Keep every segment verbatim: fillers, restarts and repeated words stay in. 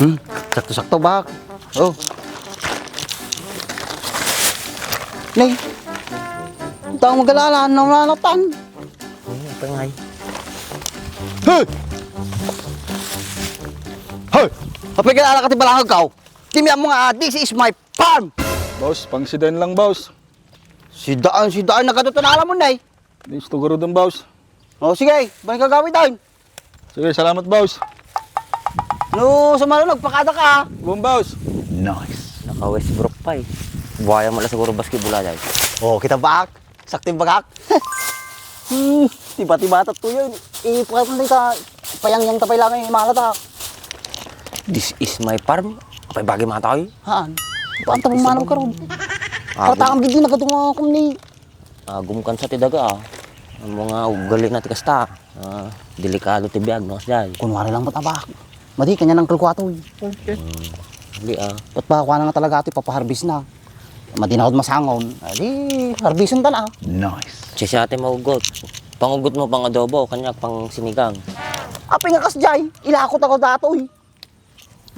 Hmm, sakto-sakto, Bak. Oh. Nay, tao magalala, naunanatan. Ay, pangay. Hey! Hey! Apay galala ka ti balangag kaw? Di mi ammo nga, ah, this is my farm! Boss, pangsidaen lang, boss. Sidaan, sidaan, nagkatutunalan mo, Nay. Di, gusto ko rin, boss. O, sige, balik ka gawin, Day. Sige, salamat, boss. No, sumalo, nagpakada ka, ha? Boom, boss. Nice. Naka-Westbrook pa, eh. Buhaya mo lang siguro basketball, ah, Day. O, kita, Bak. Sakto yung bagak. Hmm, tiba-tiba ta to yun. Ipakat mo ka, payangyang tapay lang yung imalat, ha. This is my farm. Apay bagay mga tayo? Haan. Paano tapong manong karon? Ah, Para takam gidi nagkadunga akong ni Agum kan sa ti daga, ah. Ang mga ugali na ti kasta, ah, delikado ti biag, no, kasjay. Kunwari lang met a bak. Madi, kanya nang kalkuatoy. Okay. Hmm. Hindi, ah. Ba't ba kuha na nga talaga ito, ipapaharbis na? Madi na masangon. Adi, harbison ta na. Nice. Siya siya ate maugot. Pangugot mo pang adobo, kanya pang sinigang. Apay nga kasjay, ilakot ako datoy.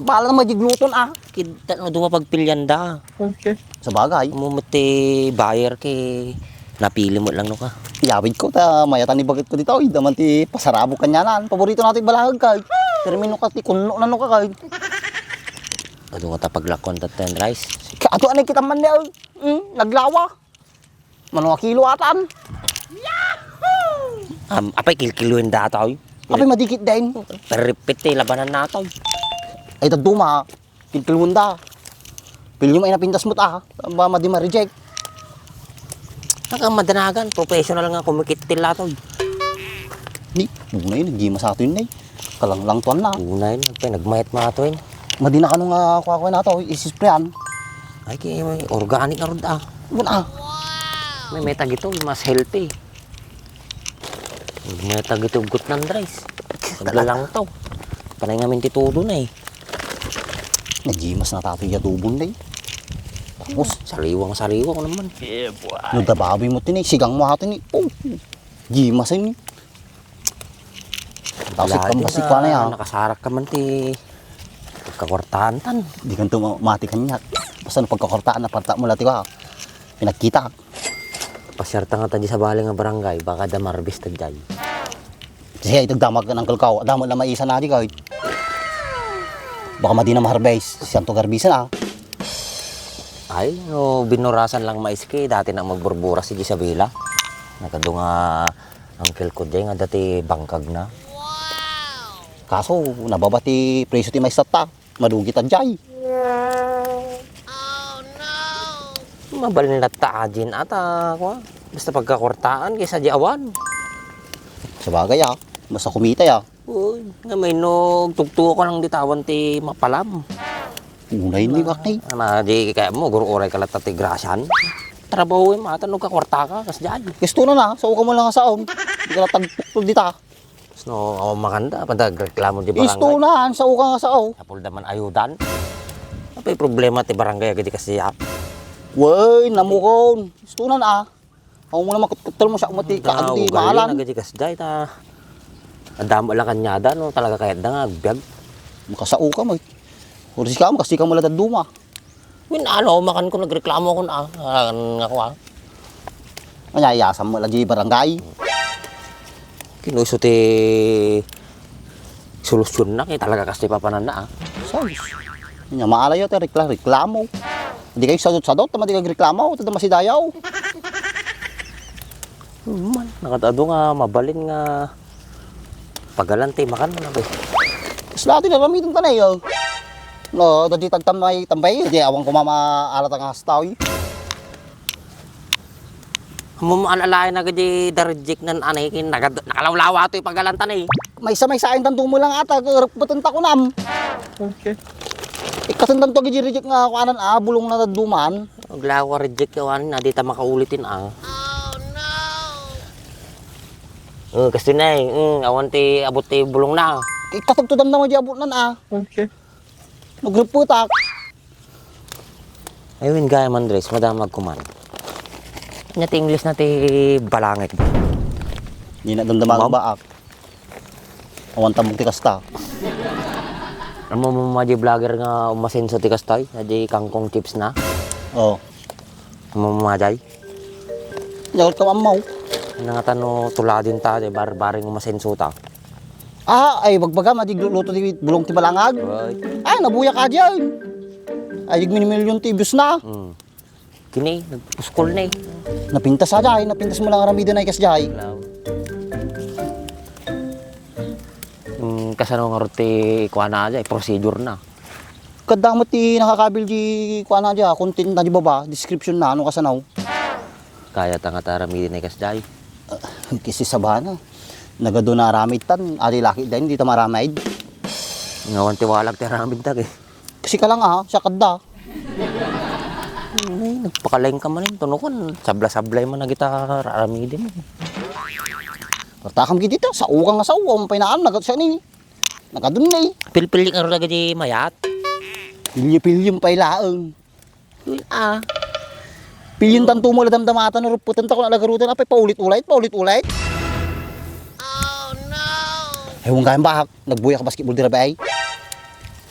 Bala na magigluton, ah. Kita no, duwa pagpilian da. Okay. Sabagay. Mo met ti buyer ket napili mo lang no ka. Iyawid ko ta mayatan ni baget ko dito. Ida man ti pasarabo kanyanan. Paborito natin balangag kay. Termino ka ti kunno na no ka kay. Adu nga ta paglakon ta ten rice. Ka-, adu anay kita man ni, ay. Hmm, naglawa. Mano a kilo atan? Am, apay kilkiloen data, oy. Apay madikit din. Perpit ti labanan nato, oy. Ay, taduma, kilkiloen da. Pilyo mo ay napintas mo ta, ba, madi ma-reject. Naka madanagan, professional nga kumikit ti lato, oy. Di, unay, nagima sa ato yun, eh. Kalanglang tuan na. Unay, nagpay, nagmayat mga tuwin. Madi na kano nga kuha-kuha na to, isisprayan. Ay, kay may organic na rod, ah. Wala, ah. May meta gito, mas healthy. May meta gito, good nan rice. Talaga. Naglalang to. Panay ngamin ti todo na, eh. Nagimas na tato iya tubon na, eh. Tapos, sariwang sariwa ko naman. Yeah, boy. No, dababi mo tini, sigang mo ato ni. Oh, gimas ni. Tapos Lagi ikam kasi na kuha na yan. Nakasarak ka man ti pagkakwartahan tan. Di kan to ma-, mati kanya. Basta no pagkakwartaan na parta mo lati ka. Pinagkita. Pasyar ta nga ta di sa bali nga barangay, baka da marbis ta jay. Kasi ay tagdamag kan Uncle Kao, damag na maisa na di ka. Baka madi na maharbis, siyan to garbisan, ah. Ay, no, binurasan lang mais ki, dati na magburburas si Isabela. Nagkado nga Uncle ko jay nga dati bangkag na. Kaso, nababa ti presyo ti mais tatta. Madugi ta jay. Mabalin latta ajin ata, kwa. Basta pagkakwartaan kaysa di awan. Sabagay, ah. Basta kumita, ah. Uy, nga may no, tugtuo ko lang ditawan ti mapalam. Unay ni bakay. Ana, di kaya mo, guro oray ka latta ti grasan. Trabaho mo, ata no kakwarta ka, kas jay. Gusto na na, sa uka mo lang sa om. Di ka na tagpuklo dita. No, awan makanda, pantag reklamo di barangay. Isto na, sa uka nga sao. Apul da man ayudan. Apay problema ti barangay agadi kasiya? Wey, namukon. Isto na, ah. Awan mo na makutkutal mo sa umati ka, agadi mahalan. Agadi kasjay ta. Adamo lang kanyada, no, talaga kayat da nga agbiag. Makasao ka mo, eh. Kursi ka mo, kasi ka mo latad duma. Win, ano, makan ko, nagreklamo ko na, ah, nga ko, ah. Anya, iyasam mo lagi barangay. Kinuso ti solusyon na, kaya talaga kasi papanan na, ah. Sus. Anya, maalayo ti rekla-, reklamo. Di kayo sadot-sadot, tama di kayo reklamo, tada masidayaw. Man, nakatado nga, mabalin nga, Pagalan ti makan na, be. Isla ti naramitan ta na, eh. No, dadi tagtambay, tambay, di awan ko mama alat ang hasta, oy. Mama, an-, alay na gadi da reject nan anay, kin-, nagad-, nakalawlawa to, eh, pagalan ta na, eh. Maysa-maysa, intan dumo lang ata, rupbatan ta kunam. Okay. Ikasandan to, gadi reject nga, kuanan, ah, bulong na duman. Aglawa reject, yawan, na di ta makaulitin, ah. Oh, kastoy na, eh. Mm, awan ti abot ti bulong na. Ikatugtudam na mo di abot nan, ah. Okay. Nagruputak. Ay, win gayam, Andres, madamag kuman. Anya ti English na ti balangit. Di na damdamag baak. Awan tambok ti kasta. Ammom a diay vlogger nga umasenso ti kastoy, a diay kangkong chips na. Oh. Ammom a diay? Nyaot ka mammaw. Nangatan no tuladin ta, diay bar-, bareng umasenso ta. Ah, ay, bagbagam, a diay agluto ti bulong ti balangag. Ay. Ah, nabuyak a diay. Ay, diay minimilyon ti views na. Hmm. Kini, nagpuskol na eh. Napintas a diay, napintas mo lang aramiden ay kas diay. Wala. Hmm, kasano nga ruti kuana diay, procedure na. Kadda met ti nakakabil di kuana diay, content na di baba, description na, ano kasano. Kayat nga ta aramiden ay kas diay. Ah, kisi sabana. Nagadu na aramid tan, adi laki diay, di ta maramid. Ngawan ti walag ti aramid ta, eh. Kasi ka lang, ah, siya kadda. Ay, nagpakalaing ka man, eh. Tunukan, sabla-sablay man na kita aramiden. Partakam gidi ta, sao ka nga sao, ang painaan, nagat siya ni. Nagadun ni. Pilpil nga rula gidi mayat. Pilyo-pilyo pay laeng. Uy, ah. Pilyon tanto mo la damdamatan, no, ruputan ta ko na lagarutan, apay, paulit-ulit, paulit-ulit. Oh, no! Ay, huwag kayang bahak. Nagbuyak basketball di rabi ay.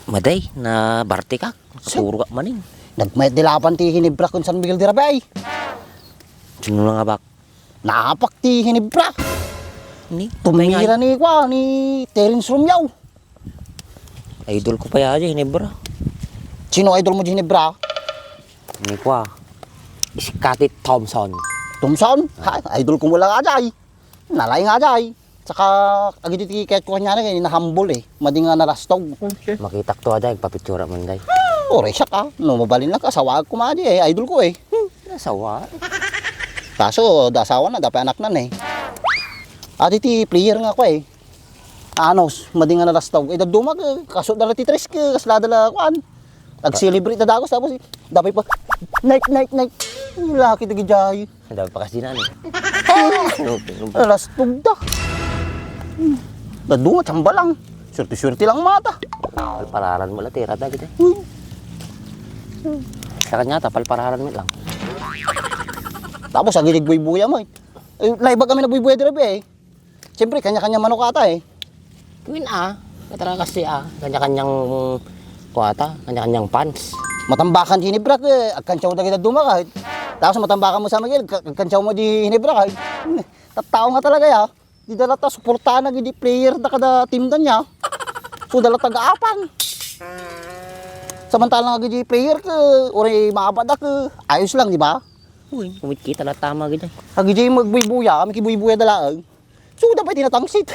Maday, na barti ka. Sir. Nakaturo ka maning. Nagmayat di laban ti Hinebra kun San Miguel di rabi ay. Sino na nga bak? Naapak ti Hinebra. Ni? Tumira ni kwa, ni Terence Romeo. Idol ko pa ya di Hinebra. Sino idol mo di Hinebra? Ni kwa. Scottie Thompson. Thompson? Ha, idol ko mo lang ajay. Nalay nga ajay. Saka, agidi ti kayat ko kanya na, eh, nahambol, eh. Madi nga narastog. Okay. Makitak to, aday, agpapitsura man, day. Ore, siya ka. No, mabalin lang ka, asawaag ko madi, eh. Idol ko, eh. Hmm, asawa. Kaso, da asawa na, da pa anak na, eh. Adi ti player nga ko, eh. Anos, madi nga narastog. Eh, dadumag, eh, kaso dala ti tres, eh, kasla dala, kuan. Ag-celebrate na dagos, tapos, eh, dapay pa, night, night, night. Laki, dagi, jay. Dapat pa kasi na, ano? Alas tugda. Daduma, tsamba lang. Swerte-swerte lang mata. Palpararan mo lang, tira ta kita. Hmm. Sa kanya, ta, palpararan mo lang. Tapos, ang ilig buybuya mo, eh. Eh, laibag kami na buybuya dirabi, eh. Siyempre, kanya-kanya manok ata, eh. Queen, ah. Katara kasi, ah. Kanya-kanyang kuwata, kanya-kanyang fans. Matambakan di Hinebra, eh. Agkantsaw na kita dumakay. Tapos matambakan mo sa Miguel, ka-, agkantsaw mo di Hinebra, eh. Tattao nga talaga, ya. Di dala ta, suportahan na gidi player da kada team da niya. So, dala taga-apan. Samantala nga gidi player ka, uri maabad ka, ayos lang, di ba? Uy, kumit kita na tama gidi. Agidi magbuybuya, kami kibuybuya dalaag. So, dapat tinatangsit.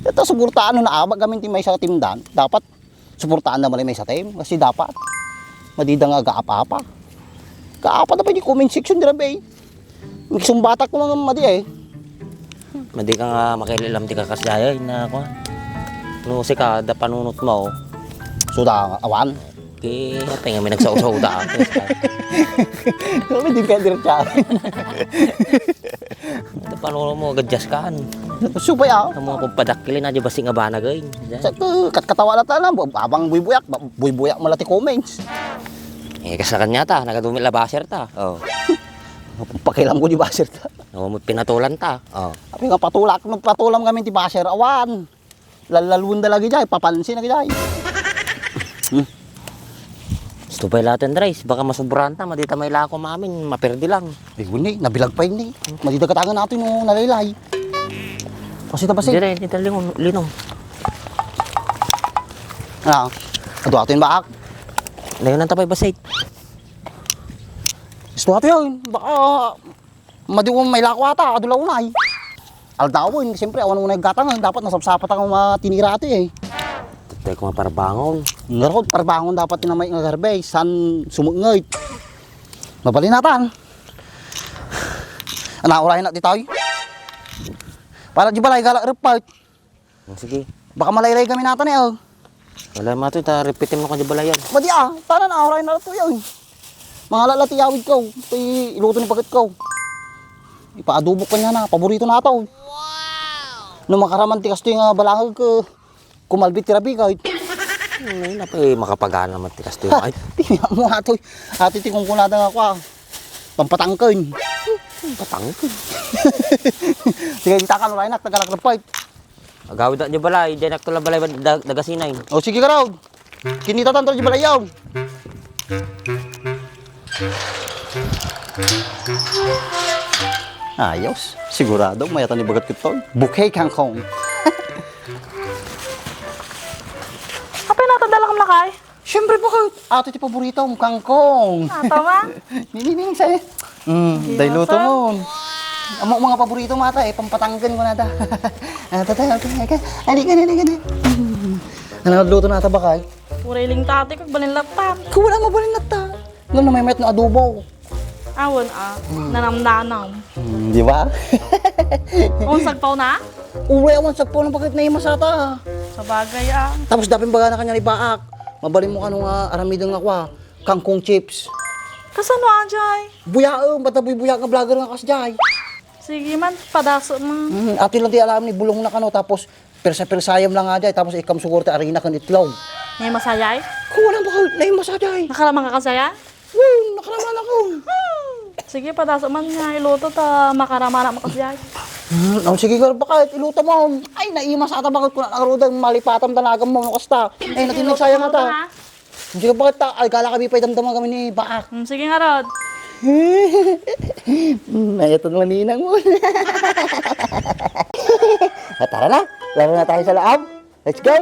Ito, suportaan no naabag kami ti maysa nga team dan. Dapat suportaan da man ti maysa team. Kasi dapat. Madida nga gaapa-apa. Gaapa da pa di comment section dira, bay. Nagsumbatak ko mga madi, eh. Madi ka nga makililam ti kakasdaya, ina ko. No, sika, da panunot mo. So, da, awan. Ki, apay nga may nagsausaw da. Kami di pwede rin siya. Ano pa, ano mo, gadjas ka, ano? Supay, ah. Ang mga pagpadakilin na, di ba, singa banag, eh? Sa, katkatawa na ta na, abang buybuyak, ba-, buybuyak mo lang ti comments. Eh, kas na kanya ta, nagadumit la basher ta. Oh. Pakialam ko di basher ta. Oh, mo pinatulan ta. Oh. Apay nga patulak, nagpatulam kami ti basher, awan. Lallalunda lagi jay, papansin lagi jay. Hmm. Gusto pa ilaten, Dres. Baka masubrahan ta, madita mailako mamin, maperdi lang. Eh, uni, nabilag pa ini. Madida katangan natin, no, nalaylay. Kasi tapos eh. Dire, dito linong, linong. Ah, adu ato yung baak. Layo ng tapay basay. Gusto ato yun. Baka madi ko mailako ata, adu la unay. Aldawen, siyempre, awan unay gatang, dapat nasapsapat ang mga tinira ati, eh. Tay ko nga parbangon. Ngarod, parbangon dapat tinamay nga garbay, san sumungngit. Mabalinatan. Ana, uray na, di tayo. Para di balay, galak repart. Oh, sige. Baka malaylay kami natan, eh, oh. Wala, matoy, ta repeatin mo ka di balayan. Madi, ah, tanan, ah, uray na to, yun. Mga lala ti yawid ko, ti iluto ni paget ko. Ipaadubok kanya na, paborito na to. Wow! No makaraman ti kastoy nga balangag ko, kumalbit ti rabi ka. Ay, napay makapagana man ti kastoy, ay. Tingnan mo, atoy. Atoy, ti kungkunada nga kwa. Pampatangken. Pampatangken. Sige, di takan, uray na, tagalak repart. Agawid di balay, dinak to la balay da-, dagasinay. O, sige, garud. Kinitatan to di balay yaw. Ayos. Sigurado, mayatan ni bagat kuton. Bouquet kangkong. Apay nata dalakam lakay? Siyempre, bagat. Ato ti paborito, kangkong. Ato man? Ninining sa eh. Mm, Hindi dayluto nasa. Mo. Amo mga paborito mo ata eh, pampatanggan ko na ata. Ata tayo, ata tayo. Halika, halika, halika. Ano, luto na ata ba kay? Puriling tati, kag balin latta. Kung wala mo balin latta. Ngam na may met na adobo. Awan, ah. Hmm. Nanamnanam. Hmm, di ba? Kung sagpaw na? Uray, awan sagpaw ng pagkat na imasata. Sa bagay, ah. Tapos dapin baga na kanya ni Baak. Mabalin mo kano nga aramideng nga kwa. Kangkong chips. Kasano, Ajay? Buyaem, bata buy-buya nga vlogger nga kas jay. Sige man, padaso man. Hmm, ato lang ti alam ni bulong na kano, tapos persa-persayam lang nga jay, tapos ikam sugurte arina kan itlog. Nay masayay? Kung walang bakal, nay masayay. Nakaraman ka kasaya? Wow, nakaraman ako. Sige, padaso man nga iluto ta makaraman makasayay. Hmm, oh, sige, girl, bakit? Iluto mo. Ay, naimas ata bakit ko na nakarudang malipatam talagang mo, kasta. Eh, natin nagsayang ata. Hindi ka bakit ta, ay, kala kami pa idamdama kami ni Baak. Hmm, sige nga, Rod. Hmm, ay, ito naman ninang mo. Ah, tara na, laro na tayo sa loob. Let's go!